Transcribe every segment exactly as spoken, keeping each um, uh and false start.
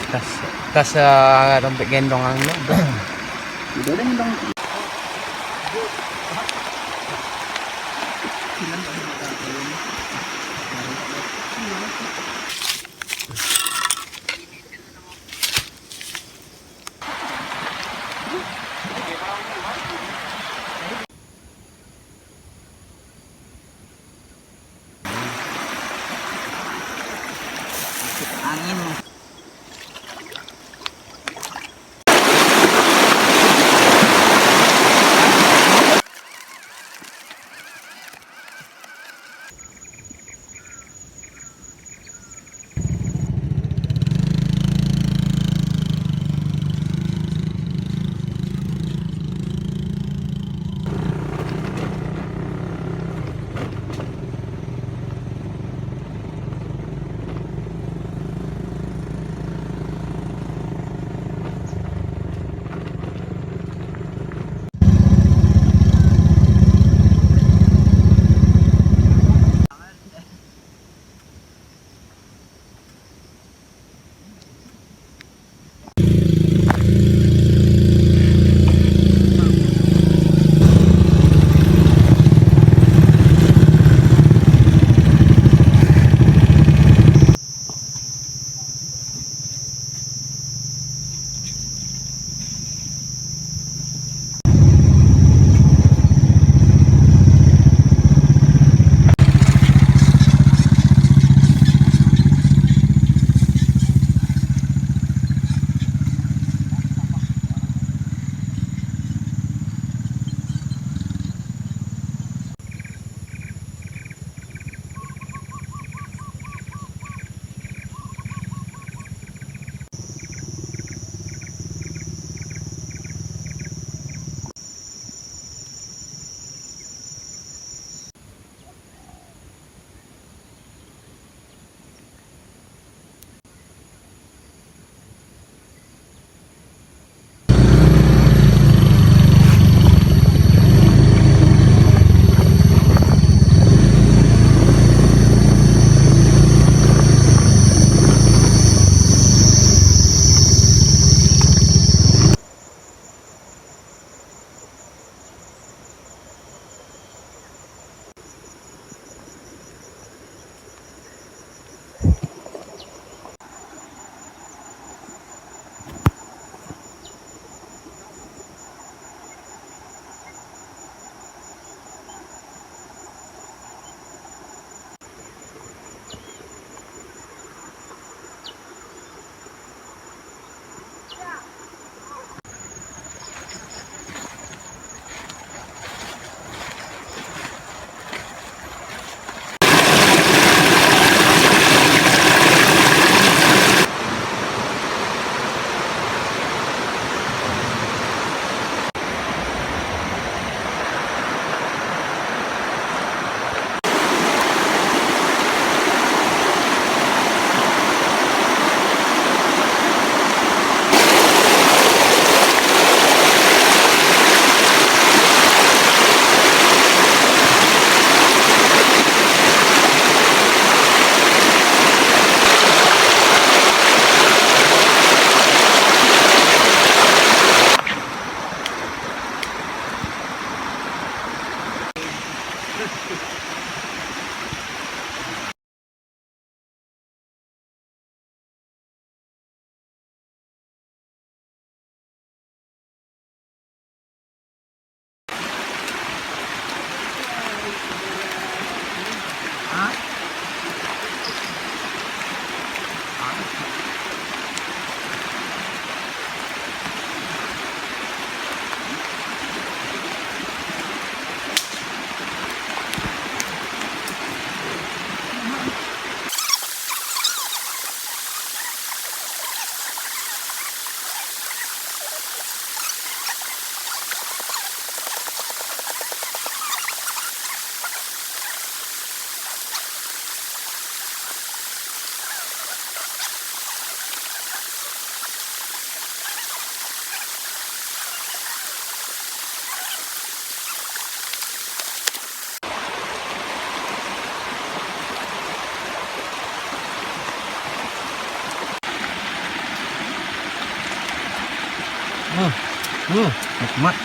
Tas, tas, ah, dompet gendong ang tu. Udah gendong. Angin. Hmm, hmm, nikmat.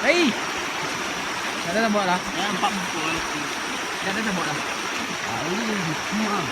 Hei! Dah ada tambok lah. Ya, empat puluh lah. Dah ada tambok lah. Tahu, cuma.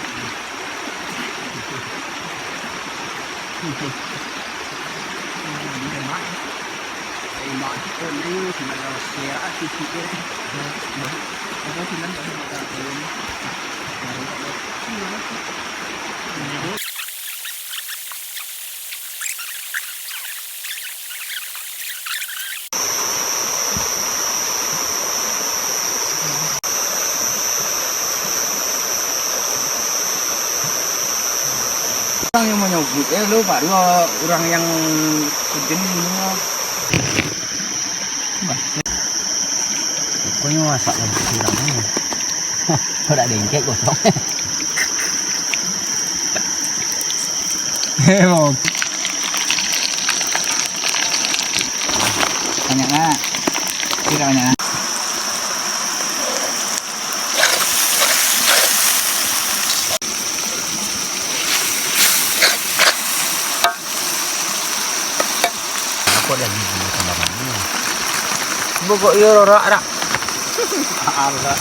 Urang yang manyabut, eh, lo, Pak, dua urang yang sejenis ni, ah. Pokoknyo masak lah, urang ni. Kok dak dengkek kosong. Emang. Banyak nak? Tidak banyak nak? Kok iyo rorak dak? Alah.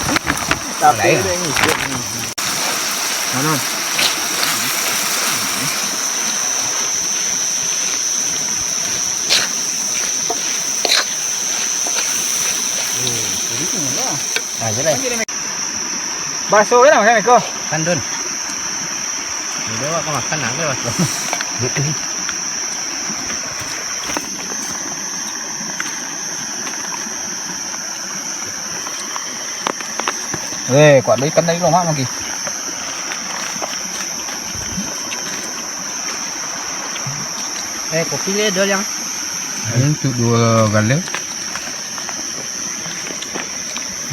Tapi Alah, iyo. Dia ngikut. Mano? Oh, jadi tu lah. Nah, jelas. Baso kan makan ko? Kan, Dun. Udah, awak ka makan, nah, baso. Eh, kuat ado ikan dari lomak lagi. Eh, kopi le, Dol, yang. Ini untuk dua galeh.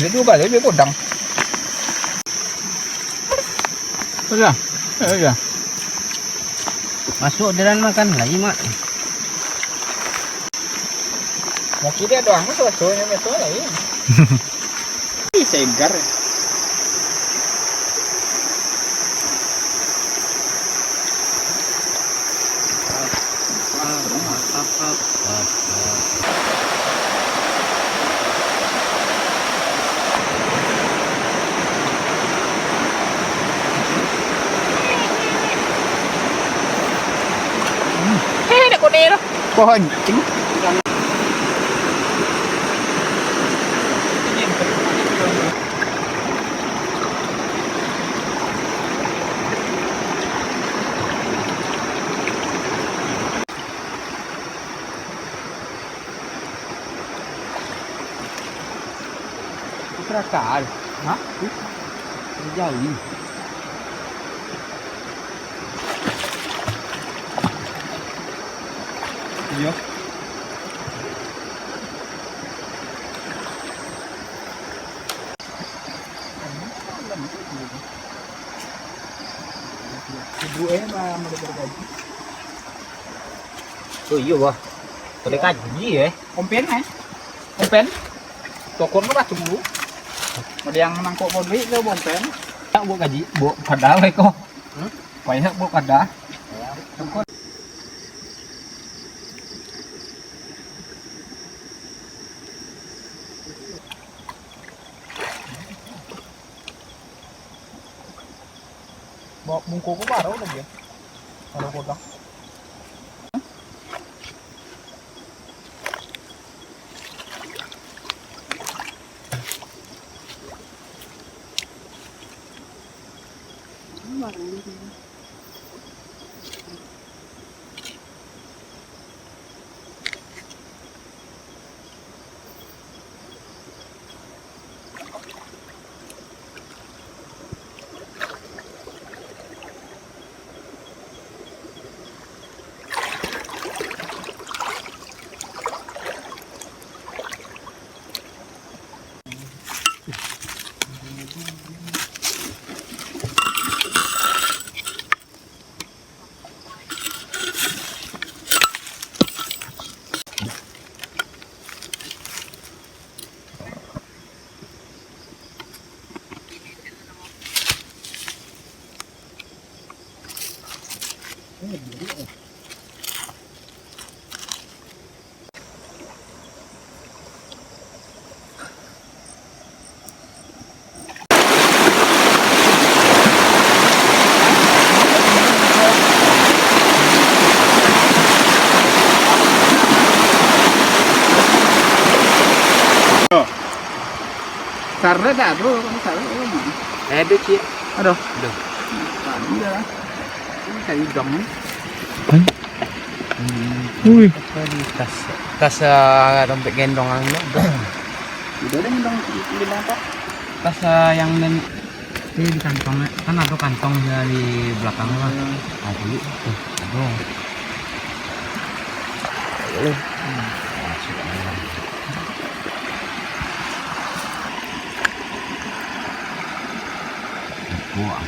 Dia dua galeh, dia godang. Sudah. Eh, sudah. Masuk orderan makan lagi, Mak. Kaki dia doang, suasana macam lain. Ih, segar. Eh, nak konek tu. Pohon. Putra Kal. Hah? Jauh. Iyo. Oh iyo, bah. Boleh kaji, eh. Kompen, eh. Kompen. Tokon ko batu dulu. Ada yang nangkok kau duit ke, kompen? Tak buat kaji, buat pada, eh, kau. Hmm? Payah buat pada. Bawa bungkuh ko baru lagi, ya? Kalau kodang. Saret dah tu, saret tu. Eh, ada, Cik. Aduh. Aduh. Tadi dah. Ini kayu udang ni. Ui. Tas, tas, ah, dompet gendong anu. Udah ada gendong di, di bangkok. Tas, ah, yang dan ini di kantong, kan ada kantong di belakang lah. Hmm. Nah, dulu tuh, aduh. Boleh. Hmm. Masuk. Wah.